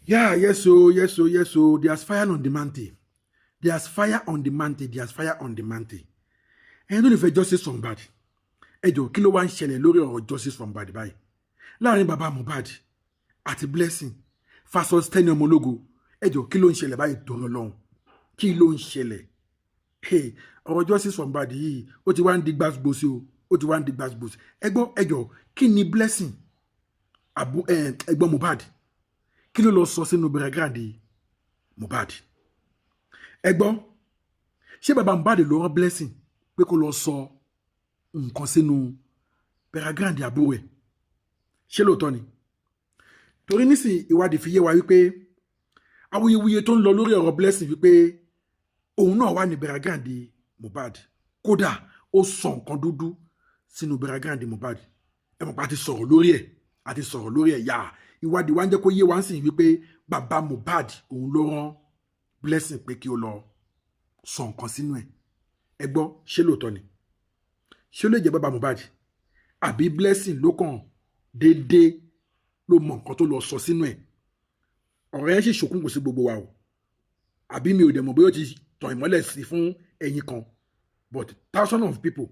Yeah, yes, oh, yes, oh, yes, oh. There's fire on the mountain. There's fire on the mountain. There's fire on the mountain. Ẹ̀yin tó lè fẹ́ justice for Mohbad. Ẹ jọ̀ọ́, kí ló wá ń ṣẹlẹ̀ lórí ọ̀rọ̀ justice for Mohbad báyìí? Láàrin bàbá Mohbad àti Blessing versus Tenny Ọmọlógo. Ẹ jọ̀ọ́, kí ló ń ṣẹlẹ̀ báyìí torí Ọlọ́run? Kí ló ń ṣẹlẹ̀? Hey, ọ̀rọ̀ justice for Mohbad yìí, ó ti wá ń di gbàgbósí o. Ó ti wá ń di gbàgbósí. Ẹ gbọ́, ẹ jọ̀ọ́, kí ni Blessing àbú ẹ̀gbọ́n Mohbad, kí ló lọ sọ sínú burial ground Mohbad? Ẹ gbọ́, ṣé bàbá Mohbad ló rán Blessing pé kó lọ sọ nǹkan sínú burial ground àbúrò ẹ̀? Ṣé lóòótọ́ ni? Torí nísìnyí, ìwádìí fi yé wa wípé awuyewuye tó ń lọ lórí ọ̀rọ̀ Blessing, wípé òun náà wà ní burial ground Mohbad, kódà ó sọ nǹkan dúdú sínú burial ground Mohbad. Ẹ mọ̀ pé a ti sọ̀rọ̀ lórí ẹ̀, a ti sọ̀rọ̀ lórí ẹ̀. Yá, ìwádìí wa ń jẹ́ kó yé wa ń sìn wípé bàbá Mohbad, òun ló rán Blessing pé kí ó lọ sọ nǹkan sínú ẹ̀. Ẹ gbọ́, ṣé lóòótọ́ ni? Ṣé ó lè jẹ́ bàbá Mohbad, àbí Blessing ló kàn déédéé ló mọ nǹkan tó lọ sọ sínú ẹ̀? Ọ̀rọ̀ yẹn sì ṣòkùnkùn sí gbogbo wa o. Àbí mi ò dẹ̀ mọ̀ bóyá ó ti tàn ìmọ́lẹ̀ sí fún ẹ̀yin kan, but thousands of people,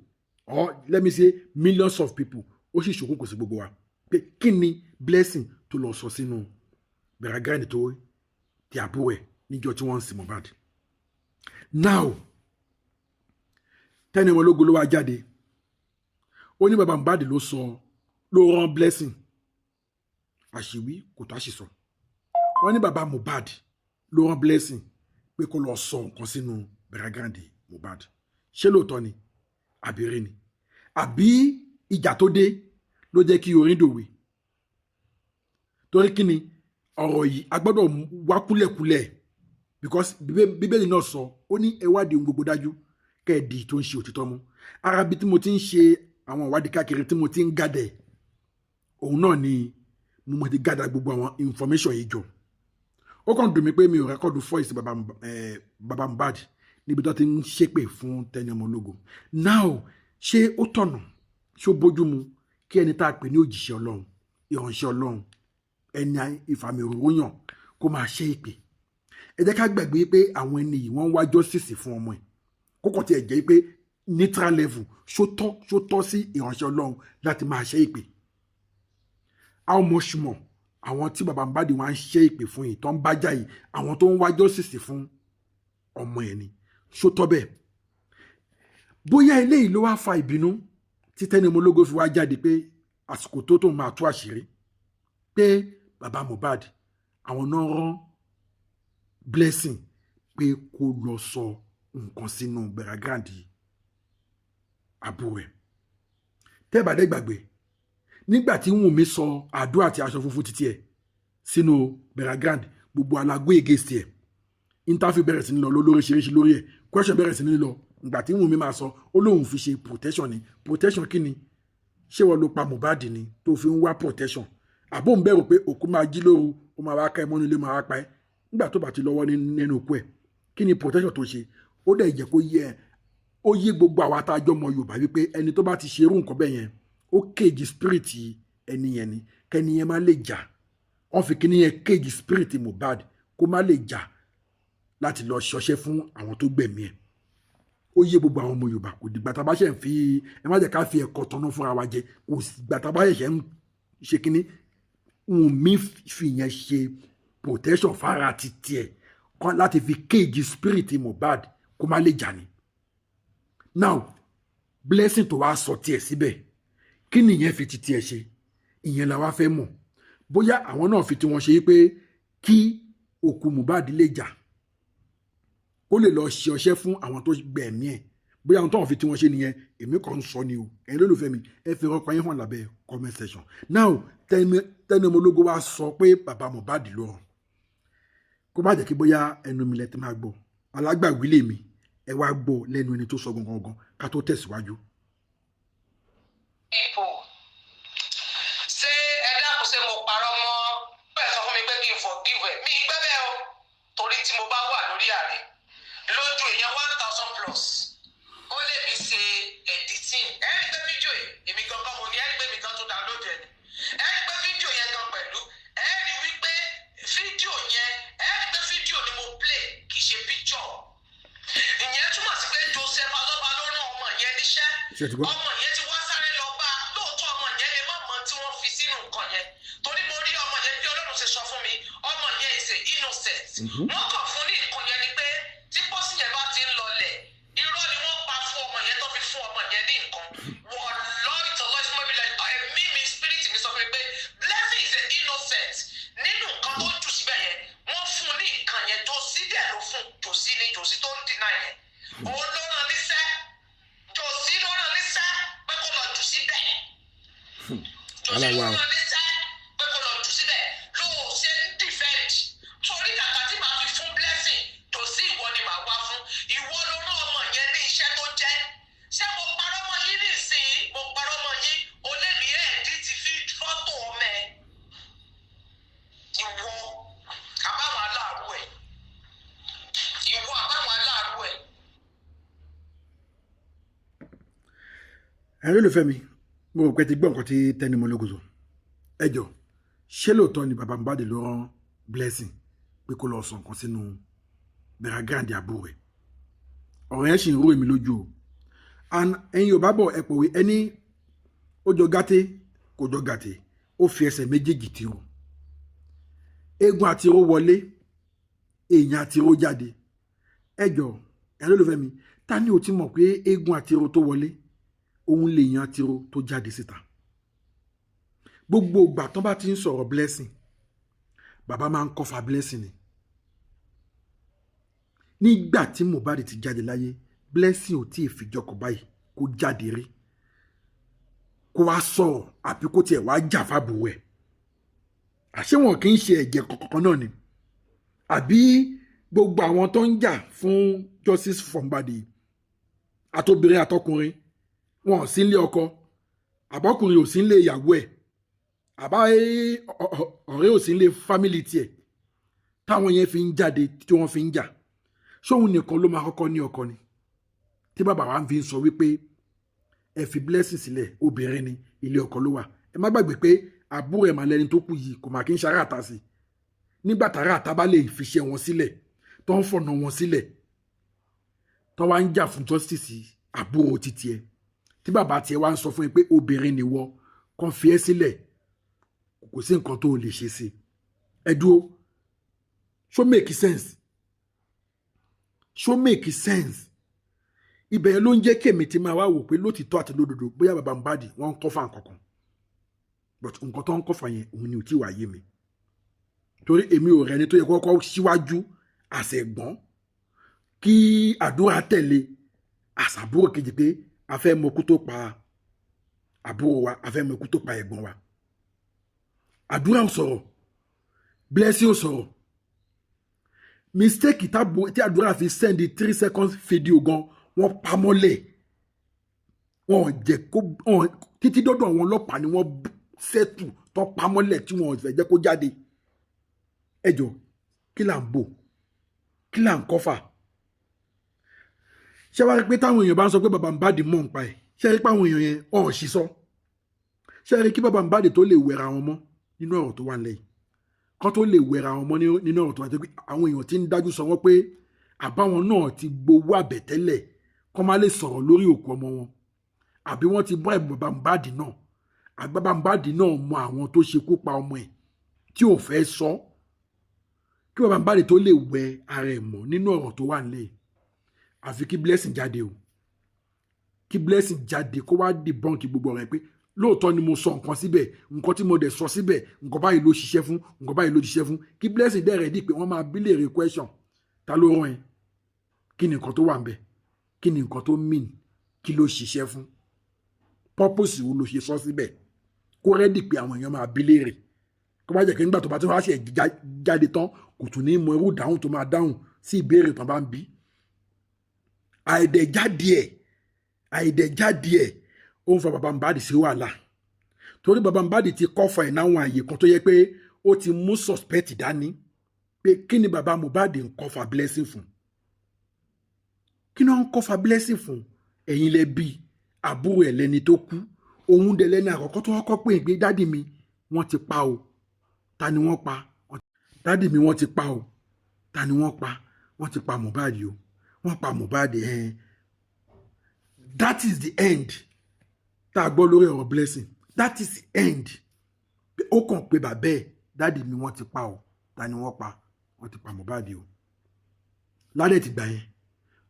or let me say millions of people, ó sì ṣòkùnkùn sí gbogbo wa pé kí ni Blessing tó lọ sọ sínú burial ground tó ti àbúrò ẹ̀ níjọ́ tí wọ́n ń sin Mohbad. Now, Tenny Ọmọlógo ló wá jáde, ó ní bàbá Mohbad ló sọ, ló rán Blessing. Àṣìwí kò tó àṣìsọ. Wọ́n ní bàbá Mohbad ló rán Blessing pé kó lọ sọ nǹkan sínú burial ground Mohbad. Ṣé lóòótọ́ ni, àbí rí ni, àbí ìjà tó dé ló jẹ́ kí orin dòwe? Torí kí ni ọ̀rọ̀ yìí, a gbọ́dọ̀ wá kúlẹ̀kúlẹ̀, because Bíbélì náà sọ, ó ní ẹ wádìí ohun gbogbo dájú, kẹ́ẹ̀dì tó ń ṣe òtítọ́ mú. Ara bí tí mo ti ń ṣe àwọn ìwádìí káàkiri, tí mo ti ń gather, òun náà ni mo ti gather gbogbo àwọn information yìí jọ. Ó kàn dùn mí pé mi ò record voice bàbá Mohbad níbi tó ti ń ṣépè fún Tenny Ọmọlógo. Now, ṣé ó tọ̀nà, ṣé ó bójú mu kí ẹni tá a pè ní òjìṣẹ́ Ọlọ́run, ìránṣẹ́ Ọlọ́run, ẹni ìfàmì òróró yàn, kó máa ṣe ìpè? Ẹ jẹ́ ká gbàgbé pé àwọn ẹni yìí, wọ́n ń wá justice fún ọmọ ẹ̀. Kókò tiẹ̀ jẹ́ pé neutral level, ṣó tọ́ sí ìránṣẹ́ Ọlọ́run láti máa ṣe ìpè? How much more àwọn tí bàbá Mohbad wá ń ṣe ìpè fún yìí, tó ń bájà yìí, àwọn tó ń wá justice fún ọmọ ẹ̀ ni? Ṣó tọ́ bẹ́ẹ̀? Bóyá eléyìí ló wá fa ìbínú tí Tenny Ọmọlógo fi wá jáde pé àsìkò tó tó máa tú àṣírí pé bàbá Mohbad, àwọn náà rán Blessing pé kó lọ sọ nǹkan sínú burial ground àbúrò ẹ̀. Tẹ́ bá dé gbàgbé, nígbà tí Wùnmí sọ àdó àti aṣọ funfun títí ẹ̀ sínú burial ground, gbogbo alágbó against ẹ̀. Interview bẹ̀rẹ̀ sí ní lọ lóríṣiríṣi lórí ẹ̀, question bẹ̀rẹ̀ sí ní lọ. Ìgbà tí Wùnmí máa sọ, ó lóun fi ṣe protection ni. Protection kí ni? Ṣé wọ́n ló pa Mohbad ni tó fi ń wá protection? Àbó ń bẹ̀rù pé òkú máa jí lóru, ó máa wá ká ẹ mọ́nú ilé, máa wá pa ẹ́ nígbà tó bá ti lọ́wọ́ nínú òkú ẹ̀? Kí ni protection tó ṣe? Ó dẹ̀ jẹ́ kó yẹ, ó yé gbogbo àwa tá a jọ mọ Yorùbá wípé ẹni tó bá ti ṣe irú nǹkan bẹ́ẹ̀ yẹn, ó cage spirit ẹni yẹn ni, kẹ́ni yẹn má lè jà. Wọ́n fi kíní yẹn cage spirit Mohbad, kó má lè jà láti lọ ṣọṣẹ́ fún àwọn tó gbẹ̀mí ẹ̀. Ó yé gbogbo àwọn ọmọ Yorùbá. Kò dìgbà tá a bá ṣe ń fi, ẹ má jẹ́ ká fi ẹ̀kọ́ tọ́nà fúnra wa jẹ. Kò dìgbà tá a bá ṣẹ̀ṣẹ̀ ń ṣe kínní. Wùnmí fi yẹn ṣe protection fara ti tiẹ̀ láti fi cage spirit Mohbad kó má lè jà ní. Now, Blessing tó wá sọ tiẹ̀ síbẹ̀, kí nìyẹn fi ti tiẹ̀ ṣe? Ìyẹn la wá fẹ́ mọ̀, bóyá àwọn náà fi tiwọn ṣe pé kí òkú Mohbad lè jà, kó lè lọ ṣe ọṣẹ́ fún àwọn tó gbẹ̀mí ẹ̀. Bóyá àwọn tó wọn fi tiwọn ṣe nìyẹn, èmi kàn ń sọ ni o. Ẹ̀yin lólùfẹ́ mi, ẹ fi ọkọ yín hàn lábẹ́ comment section. Now, Tenny Ọmọlógo wá sọ pé bàbá Mohbad ló ràn. Kó má jẹ́ kí bóyá ẹnu mi lẹ ti máa gbọ́, alágbàwí lèmi, ẹ wá gbọ́ lẹ́nu ẹni tó sọ gangan gan ká tó tẹ̀síwájú. People, ṣé ẹ dákun, ṣé mo parọ́ mọ́ bẹ́ẹ̀? Sọ fún mi pé kí n forgive ẹ̀. Mi gbẹ́ bẹ́ẹ̀ o, torí tí mo bá wà lórí ààrẹ lójú èèyàn 1,000 plus, ó lè mi ṣe editing. Ẹ rí pé fídíò yìí, èmi gangan mo ní. Ẹ rí pé mi gan tó download ẹ ni. Ẹ rí pé fídíò yẹn gan pẹ̀lú, ẹ rí wípé fídíò yẹn Ṣé ti gbọ́? Ọmọ yẹn ti wá sáré lọ bá a. Lóòótọ́, ọmọ yẹn lè má mọ tí wọ́n fi sínú nǹkan yẹn, torí mo rí ọmọ yẹn bí Ọlọ́run ṣe sọ fún mi, ọmọ yẹn is a innocent. Wọ́n kàn fún ní nǹkan yẹn ni pé tí pósí yẹn bá ti ń lọlẹ̀, irọ́ ni wọ́n pa fún ọmọ yẹn tó fi fún ọmọ yẹn ní nǹkan. Wọ́n lọ́ ìtọ́lọ́ ìfúnmọ́ mi lẹ. Ẹ̀mí mi, spirit mi sọ fún mi pé Blessing is a innocent nínú nǹkan tó jù síbẹ̀ yẹn. Wọ́n fún un ní nǹkan yẹn. Jòsí dẹ̀ ló fún Jòsí ni. Jòsí tó ń dínà yẹn, òun ló rán níṣẹ́. Jòsí ló rán níṣẹ́ pé kó lọ jù síbẹ̀. Jòsí Wàhálà ló wà o. rán níṣẹ́ pé kó lọ jù síbẹ̀. Ló ṣe ń defend, torí kàkà tí màá fi fún Blessing, Jòsí, ìwọ ni màá wá fún. Ìwọ ló rán ọmọ yẹn ní iṣẹ́ tó jẹ́. Ṣé mo parọ́ mọ́ yín nísìnyí? Mo parọ́ mọ́ yín? Olémi ẹ̀ẹ́dì ti fi fọ́tò ọmọ ẹ̀. Ìwọ àbáwọn aláàrú ẹ̀, ìwọ àbáwọn aláàrú ẹ̀. Ẹ̀yin olólùfẹ́ mi, mo rò pé ti gbọ́ nǹkan tí Tenny Mọ́lógo sọ. Ẹ jọ, ṣé lóòótọ́ ni bàbá Mohbad ló rán Blessing pé kó lọ sọ nǹkan sínú burial ground àbúrò ẹ̀? Ọ̀rọ̀ yẹn sì ń rú èmi lójú o. And ẹ̀yin Yorùbá bọ̀, ẹ pòwe, ẹni ó jọ gàtè kò jọ gàtè, ó fi ẹsẹ̀ méjèèjì tìrò. Eégún àtiró wọlé, èèyàn àtiró jáde. Ẹ jọ, ẹ̀yin olólùfẹ́ mi, ta ni o ti mọ̀ pé eégún àtiró tó wọlé, òun lèèyàn àtiró tó jáde síta? Gbogbo ìgbà tán bá ti ń sọ̀rọ̀ Blessing, bàbá máa ń cover Blessing ni. Nígbà tí Mohbad ti jáde láyé, Blessing ò tí ì fìjọkọ̀ báyìí kó jáde rí, kó wá sọ̀rọ̀ àbí kó tiẹ̀ wá jà fábùrò ẹ̀. Àṣé wọn kì í ṣe ẹ̀jẹ̀ kọ̀ọ̀kan náà ni? Àbí gbogbo àwọn tó ń jà fún justice for Mohbad, àtobìnrin àtọkùnrin, wọn ò sí nílé ọkọ, àbọ́kùnrin ò sí nílé ìyàwó ẹ̀, àbá ọ̀rẹ́ ò sí nílé family tiẹ̀, táwọn yẹn fi ń jáde tí wọ́n fi ń jà? Ṣóun nìkan ló máa kọ́kọ́ ní ọkọ ni tí bàbá wa fi ń sọ wípé ẹ fi Blessing sílẹ̀, obìnrin ni, ilé ọkọ ló wà? Ẹ má gbàgbé pé àbúrò ẹ̀ máa lẹni tó kù yìí, kò má kí ń ṣe aráàta sí. Nígbà tára àta bá lè fi ṣe wọn sílẹ̀, tó ń fọ̀nà wọn sílẹ̀, tó wá ń jà fún justice àbúrò títí ẹ, tí bàbá tiẹ̀ wá ń sọ fún ẹ pé obìnrin nìwọ, kàn fi ẹ́ sílẹ̀, kò sí nǹkan tó lè ṣe sí ẹ. Dúró, ṣó make sense? Ṣó make sense? Ibẹ̀ yẹn ló ń jẹ́ kí èmi ti máa wá wò pé lótìtọ́ àti lódodo, bóyá bàbá Mohbad wọ́n ń cover nǹkan kan, but nǹkan tó ń cover yẹn, òun ni ò tí wàá yé mi, torí èmi ò rẹni tó yẹ kọ́kọ́ síwájú àṣẹ̀gbọ́n kí àdúrà tẹ̀lé àṣàbúrò kejì pé a fẹ́ mọ ikú tó pa àbúrò wa, a fẹ́ mọ ikú tó pa ẹ̀gbọ́n wa. Àdúrà ò sọ̀rọ̀, Blessing ò sọ̀rọ̀. Mistake tí àdúrà fi send the 3 seconds video gan, wọ́n pamọ́lẹ̀, wọn ò jẹ́ kó títí dọ́dọ̀ àwọn ọlọ́pàá ni wọ́n settle tó pamọ́lẹ̀ tí wọ́n ò fẹ́ jẹ́ kó jáde. Ẹ jọ, kí là ń bò? Kí là ń cover? Ṣé wàá rí pé táwọn èèyàn bá ń sọ pé bàbá Mohbad mọ̀ ń pa ẹ̀, ṣé rí pé àwọn èèyàn yẹn ọ̀ ṣì sọ? Ṣé rí kí bàbá Mohbad tó lè wẹ̀ra wọn mọ́ nínú ọ̀rọ̀ tó wà nílẹ̀ yìí, kán tó lè wẹ̀ra wọn mọ́ nínú ọ̀rọ̀ tó wà nílẹ̀, àwọn èèyàn ti ń dájú sọ wọ́n pé àbáwọn náà ti gbowó àbẹ̀tẹ́lẹ̀ kán má lè sọ̀rọ̀ lórí òkú ọmọ wọn, àbí wọ́n ti bribe bàbá Mohbad náà, àbí bàbá Mohbad náà mọ àwọn tó ṣekú pa ọmọ ẹ̀ tí ò fẹ́ sọ, kí bàbá Mohbad tó lè wẹ ara ẹ̀ mọ́ nínú ọ̀rọ̀ tó wà nílẹ̀ yìí, àfi kí Blessing jáde o, kí Blessing jáde kó wá debunk gbogbo ọ̀rọ̀ ẹ̀ pé lóòótọ́ ni mo sọ nǹkan síbẹ̀, nǹkan tí mo dẹ̀ sọ síbẹ̀, nǹkan báyìí ló ṣiṣẹ́ fún, nǹkan báyìí ló ṣiṣẹ́ fún. Kí Blessing dẹ̀ ready pé wọ́n máa bí léèrè question: ta ló rán ẹ? Kí ni nǹkan tó wà ń bẹ̀? Kí ni nǹkan tó mean? Kí ló ṣiṣẹ́ fún? Purpose wo ló ṣe sọ síbẹ̀? Kó ready pé àwọn èèyàn máa bí léèrè, kó bá jẹ́ pé nígbà tó bá tún wá ṣe jáde tán, kò tún ní mọ irú dáhùn tó máa dáhùn sí ìbéèrè tán bá ń bí. Àìdẹ̀jáde ẹ̀, àìdẹ̀jáde ẹ̀, ó ń fa bàbá Mohbad sí wàhálà, torí bàbá Mohbad ti cover ẹ̀ náwọn àyè kan tó yẹ pé ó ti mú suspect dání pé kí ni bàbá Mohbad ń cover Blessing fún? Kí ni wọ́n ń cover Blessing fún? Ẹ̀yin lẹ bí àbúrò ẹ̀ lẹ́ni tó kú, òun dẹ̀ lẹ́ni àkọ́kọ́ tó kọ́kọ́ pè é pé daddy mi, wọ́n ti pa o. Ta ni wọ́n pa? Daddy mi, wọ́n ti pa o. Ta ni wọ́n pa? Wọ́n ti pa Mohbad o. Wọ́n pa Mohbad ẹ̀. That is the end. tá a gbọ́ lórí ọ̀rọ̀ Blessing. That is the end. Ó kàn pé bàbá ẹ̀, "Daddy mi, wọ́n ti pa ọ́." Ta ni wọ́n pa? Wọ́n ti pa Mohbad o. Ládẹ̀ ti gbà yẹn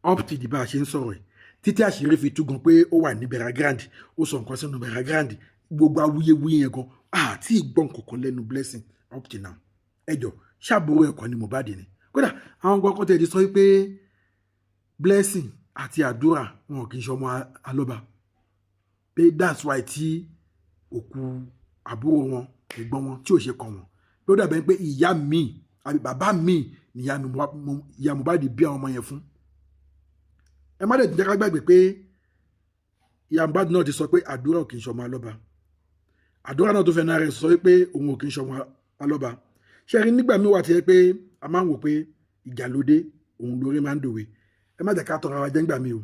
up till di bá a ṣe ń sọ̀rọ̀ yìí, títí àṣírí fi tú gan pé ó wà ní Bẹ̀rẹ̀ Grand, ó sọ nǹkan sínú Bẹ̀rẹ̀ Grand, gbogbo awuyewuye yẹn gan, àti ìgbọ́n kankan lẹ́nu Blessing up till now. Ẹjọ́, ṣàbúrò ẹ̀kọ́ ni Mohbad ni? Kódà àwọn gbọ́kàn tẹ̀ ti sọ pé Blessing àti Àdúrà wọn kì í ṣọmọ alọ́ba, pé that's why tí òkú àbúrò wọn, ẹ̀gbọ́n wọn, tí ò ṣe kàn wọ́n, pé ó dàbẹ̀ pé ìyá mi àbí bàbá mi ni ìyá Mohbad bí àwọn ọmọ yẹn fún. Ẹ má dẹ̀ jẹ́ ká gbàgbé pé ìyá Mohbad náà ti sọ pé Àdúrà ò kì í ṣọmọ alọ́ba. Àdúrà náà tó fẹ́ náà rẹ̀ sọ pé òun ò kì í ṣọmọ alọ́ba. Ṣe rí, nígbà míì wà tí yẹ pé a máa ń wò pé ìjà ló dé, òun lórí máa ń dòwe. Ẹ má jẹ́ ká tọrọ ara jẹ́ ńgbà míì o.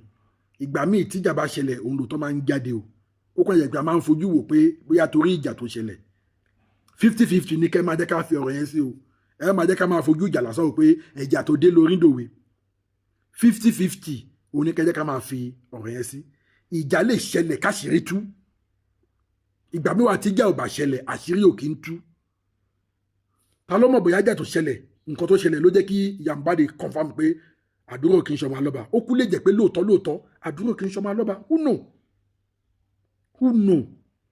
Ìgbà míì tíjà bá ṣẹlẹ̀, òun lòótọ́ máa ń jáde o. Ó kàn yẹ pé a máa ń fojú wò pé bóyá torí ìjà tó ṣẹlẹ̀, 50-50 ní kẹ́ máa jẹ́ ká fi ọ̀rọ̀ yẹn sí o. Ẹ máa jẹ́ ká máa fojú ìjà lásán o, pé ìjà tó dé lórí ń dòwe. 50-50 òun ní kẹ́ jẹ́ ká máa fi ọ̀rọ̀ yẹn sí. Ìjà lè ṣẹlẹ̀ káṣírí tú. Ìgbà míì wà tíjà ò bá ṣẹlẹ̀, àṣírí ò kí ń tú. Ta ló mọ̀ bóyá ìjà tó ṣẹlẹ̀, nǹkan tó ṣẹlẹ̀ ló jẹ́ kí ìyá Mohbad confirm pé Àdúrà kì í ṣọmọ alọ́ba? Ó kú lè jẹ́ pé lóòótọ́ lóòótọ́ Àdúrà kì í ṣọmọ alọ́ba. Who know? Who know?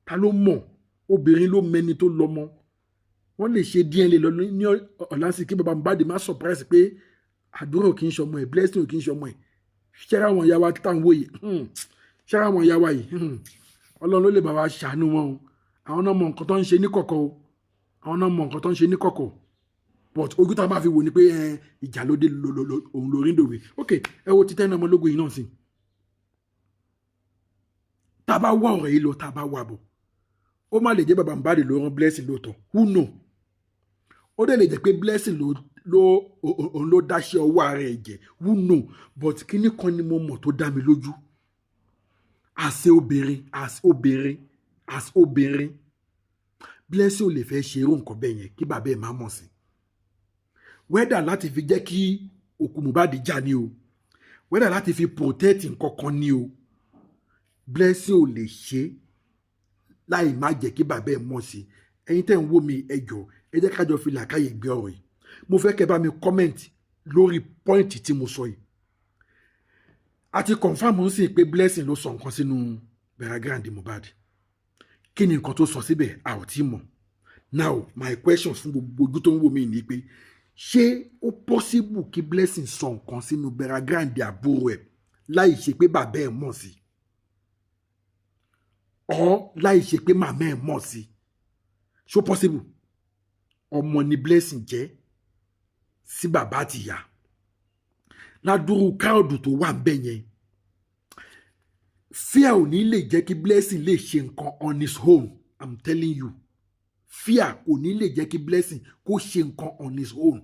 Ta ló mọ̀? Obìnrin ló mẹni tó lọ́mọ. Wọ́n lè ṣe DNA lọ ní ọ̀làǹsì kí bàbá Mohbad má surprise pé Àdúrà kì í ṣọmọ ẹ̀, Blessing kì í ṣọmọ ẹ̀. Ṣẹ́ra àwọn ìyá wa tá à ń wò yìí, ṣẹ́ra àwọn ìyá wa yìí, Ọlọ́run ló lè bá wa ṣàánú wọn o. Àwọn náà mọ nǹkan tó ń ṣe ní kọ̀kọ̀ o. Àwọn náà mọ nǹkan tó ń ṣe ní kọ̀kọ̀, but ojú tá a máa fi wò ni pé ìjà ló dé, òun lórí ń dòwe. Ok, ẹ wo títẹ́ náà ọmọlógo yìí náà sí. Tá a bá wá ọ̀rọ̀ yìí lọ, tá a bá wà bọ̀, ó má lè jẹ́ bàbá Mohbad ló rán Blessing lóòótọ́. Who know? Ó dẹ̀ lè jẹ́ pé Blessing ló òun ló dáṣẹ́ ọwọ́ ara ẹ̀ jẹ́. Who know? But kíní kan ni mo mọ̀ tó dá mi lójú: àṣẹ obìnrin, as obìnrin, as obìnrin, Blessing ò lè fẹ́ ṣe irú nǹkan bẹ́ẹ̀ yẹn kí bàbá ẹ̀ má mọ̀ sí. Whether láti fi jẹ́ kí òkú Mohbad já ni o, whether láti fi protect nǹkan kan ni o, Blessing ò lè ṣe láì má jẹ́ kí bàbá ẹ̀ mọ̀ sí. Ẹ̀yin tẹ́ ń wò mí, ẹ jọ̀ọ́, ẹ jẹ́ ká jọ fi làákàyè gbé ọ̀rọ̀ yìí. Mo fẹ́ kẹ́ bá mi comment lórí point tí mo sọ yìí. A ti confirm ń sìn pé Blessing ló sọ nǹkan sínú burial ground Mohbad. Kí ni nǹkan tó sọ síbẹ̀? A ò tí mọ̀. Now, my question fún gbogbo ojú tó ń wò mí ni pé, ṣé ó possible kí Blessing sọ nǹkan sínú burial ground àbúrò ẹ̀ láì ṣe pé bàbá ẹ̀ mọ̀ sí ọ, láì ṣe pé màmá ẹ̀ mọ̀ sí? Ṣó possible? Ọmọ ni Blessing jẹ́ sí bàbá àtìyá. Ládùúrú káàdù tó wà ń bẹ̀ yẹn, fear ò ní lè jẹ́ kí Blessing lè ṣe nǹkan on his own. I'm telling you, fear kò ní lè jẹ́ kí Blessing kó ṣe nǹkan on his own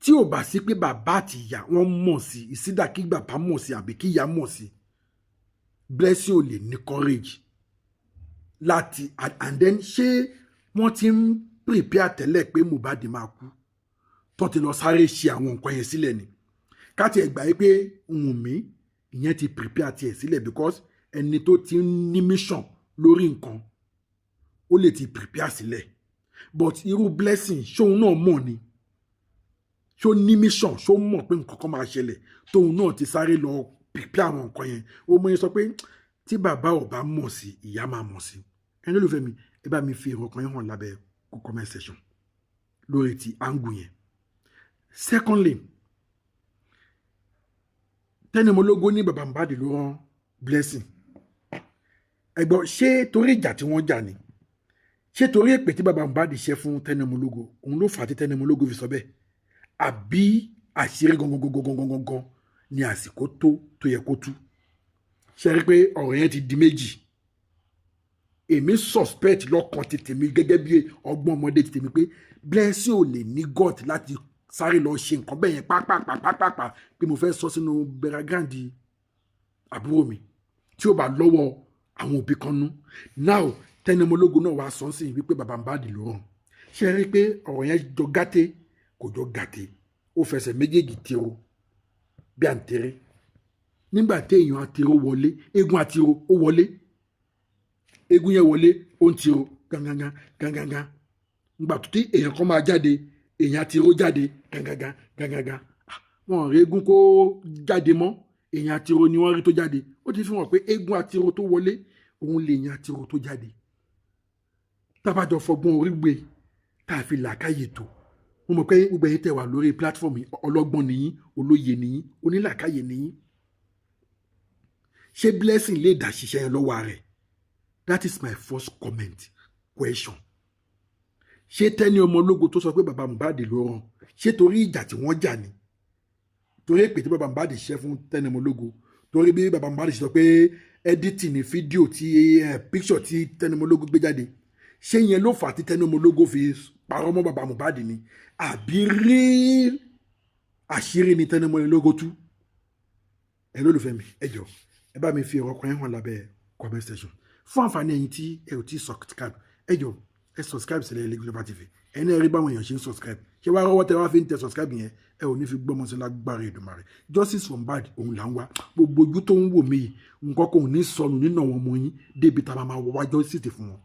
tí ò bá sí pé bàbá àti ìyá wọn mọ̀ sí. Ìsídà kí bàbá mọ̀ sí àbí kí ìyá mọ̀ sí, Blessing ò lè ní courage láti. And then, ṣé wọ́n ti ń prepare tẹ́lẹ̀ pé Mohbad máa kú tó ti lọ sáré ṣe àwọn nǹkan yẹn sílẹ̀ ni? Ká tiẹ̀ gbà yí pé Wùnmí ìyẹn ti prepare tiẹ̀ sílẹ̀, because ẹni tó ti ń ní mission lórí nǹkan, ó lè ti prepare sílẹ̀. But irú Blessing, ṣóun náà mọ̀ ni? Ṣó ní mission? Ṣó mọ̀ pé nǹkan kan máa ṣẹlẹ̀ tóun náà ti sáré lọ prepare àwọn nǹkan yẹn? Ó mọ̀ yẹn sọ pé tí bàbá ò bá mọ̀ sí, ìyá máa mọ̀ sí. Ẹni olùfẹ́ mi, ẹ bá mi fi èrò ọkàn yín hàn lábẹ́ comment section lórí ti angle yẹn. Secondly, Tẹ́ni Ọmọlógún ní bàbá Mohbad ló rán Blessing. Ẹ̀gbọ́n, ṣé torí ìjà tí wọ́n jà ni? Ṣé torí èpè tí bàbá Mohbad ṣe fún Tẹ́ni Ọmọlógo òun ló fà á tí Tẹ́ni Ọmọlógo fi sọ bẹ́ẹ̀, àbí àṣírí gangan gangan gangan gangan ni àsìkò tó yẹ kó tú? Ṣe rí pé ọ̀rọ̀ yẹn ti di méjì? Èmi suspect lọ́kàn ti tèmi, gẹ́gẹ́ bí ọgbọ́n ọmọdé ti tèmi, pé Blessing ò lè ní gut láti sáré lọ ṣe nǹkan bẹ́ẹ̀ yẹn pápápápápá pé mo fẹ́ sọ sínú burial ground àbúrò mi, tí ó bá lọ́wọ́ àwọn òbí kan nú. Now, Tẹ́ni Ọmọlógo náà wàá sọ sí wípé bàbá Mohbad ló ràn. Ṣe rí pé ọ̀rọ̀ yẹn jọ gàtẹ́, kò jọ gàtẹ́? Ó fẹsẹ̀ méjèèjì tiro bí à ń tẹ̀rẹ̀. Nígbà tí èèyàn àtìró wọlé, eégún àtìró ó wọlé, eégún yẹn wọlé, ó ń tiro gangan gangan. Nígbà tó tí èèyàn kan máa jáde, èèyàn àtìró jáde gangan gangan. Wọn rí eégún kó jáde mọ́, èèyàn àtìró ni wọ́n rí tó jáde. Ó ti fi hàn pé eégún àtìró tó wọlé òun lè èèyàn àtìró tó jáde. Tábàjọ fọgbọ́n orí gbé tá a fi làákàyè tó, mo mọ̀ pé gbogbo ẹ̀yin tẹ́ wà lórí platform ọlọ́gbọ́n nìyí, olóye nìyí, onílàákàyè nìyí. Ṣé Blessing lè dá ṣiṣẹ́ yẹn lọ́wọ́ rẹ̀? That is my first comment question. Ṣé Tẹ́ni ọmọ ológo tó sọ pé bàbá Mohbad ló rán, ṣé torí ìjà tí wọ́n jà ni? Torí èpè tí bàbá Mohbad ṣẹ́ fún Tẹ́ni ọmọ ológo, torí bí bàbá Mohbad ṣe sọ pé editing ní fídíò tí picture tí Tẹ́ni ọmọ ológo gbé jáde, ṣé yẹn ló fà á tí Tẹ́ni ọmọ ológo fi parọ́ mọ́ bàbá Mohbad ni? Àbí rí àṣírí ni Tẹ́ni ọmọ ológo tú? Ẹ lólùfẹ́ mi, ẹ jọ, ẹ bá mi fi ọ̀rọ̀ kan hàn lábẹ́ comment section. Fún àǹfààní ẹ̀yin tí ẹ ò tí subscribe, ẹ jọ, ẹ subscribe sílẹ̀ Ilé Global TV. Ẹni ẹ rí báwọn èèyàn ṣe ń subscribe, ṣé wàá rọwọ́ tẹ wá fi ń tẹ subscribe yẹn, ẹ ò ní fi gbọ́mọ sí lágbára Èdùmàrè. Justice for Mohbad òun là ń wá. Gbogbo ojú tó ń wò mí yìí, nǹkan kò ní sọnù nínú àwọn ọmọ yín débi tá a máa wọ wá justice fún wọn.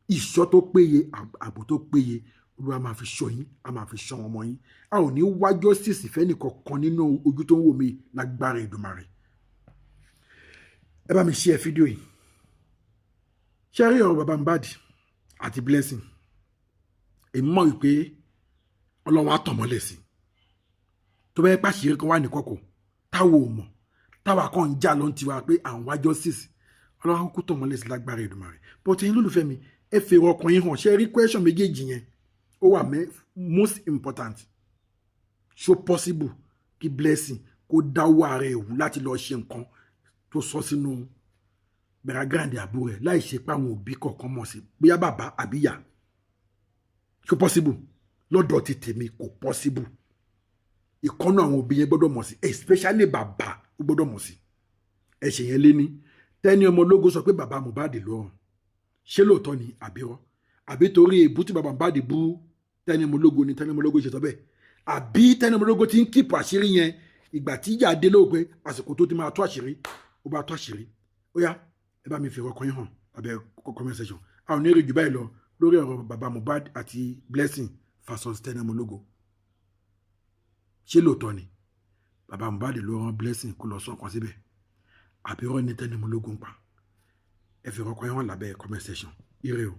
Ìṣọ́ tó péye, ààbò tó péye, Olúwa máa fi ṣọ́ yín, a máa fi ṣọ́ ọmọ yín. A ò ní wá justice fẹ́nìkankan nínú ojú tó ń wò mí lágbára Èdùmàrè. Ẹ bá mi share fídíò yìí. Ṣé rí ọ̀rọ̀ bàbá Mohbad àti Blessing, èmi mọ̀ wípé Ọlọ́run á tàn mọ́lẹ̀ sí tó bá yẹ pàṣírí kan wà ní kọ̀kọ̀ táwa ò mọ̀, táwa kan ń jà ló ń tiwa pé à ń wá justice, Ọlọ́run á kúkú tàn mọ́lẹ̀ sí lágbára Èdùmàrè. But ẹ̀yin lólùfẹ́ mi, ẹ fèrè ọkàn yín hàn. Ṣé rí question méjèèjì yẹn, ó wà most important. So possible kí Blessing kó dáwọ́ ara ẹ̀ wú láti lọ ṣe nǹkan tó sọ sínú bẹ̀rẹ̀ grande àbúrò ẹ̀ láì ṣe pé àwọn òbí kọ̀ọ̀kan mọ̀ sí, bóyá bàbá àbí ìyá? So possible? Lọ́dọ̀ ti tèmi, kò possible. Ìkọ́nú àwọn òbí yẹn gbọ́dọ̀ mọ̀ sí, especially bàbá, ó gbọ́dọ̀ mọ̀ sí. Ẹ̀ṣẹ̀ yẹn lé ní Tẹ́ni ọmọ ológo sọ pé bàbá Mohbad ló ràn, ṣé lóòótọ́ ni àbírọ́? Àbí torí èbú tí bàbá Mohbad bú Tẹ́ni ọmọ ológo ni Tẹ́ni ọmọ ológo ṣe sọ bẹ́ẹ̀? Àbí Tẹ́ni ọmọ ológo ti ń keep àṣírí yẹn, ìgbà tí ìyá dé lóò pé àsìkò tó ti máa tó àṣírí, ó bá tó àṣírí? Ó yá, ẹ bá mi fi ọkàn yín hàn abẹ́ comment section. A ò ní rí jù báyìí lọ lórí ọ̀rọ̀ bàbá Mohbad àti Blessing versus Tẹ́ni ọmọ ológo. Ṣé lóòótọ́ ni bàbá Mohbad ló rán Blessing kó lọ sọ̀kan síbẹ̀, àbí rọ́ ní Tẹ́ni ọmọ ológo ń pa? Ẹ fi ọkàn yín hàn lábẹ́ comment section. Ire o.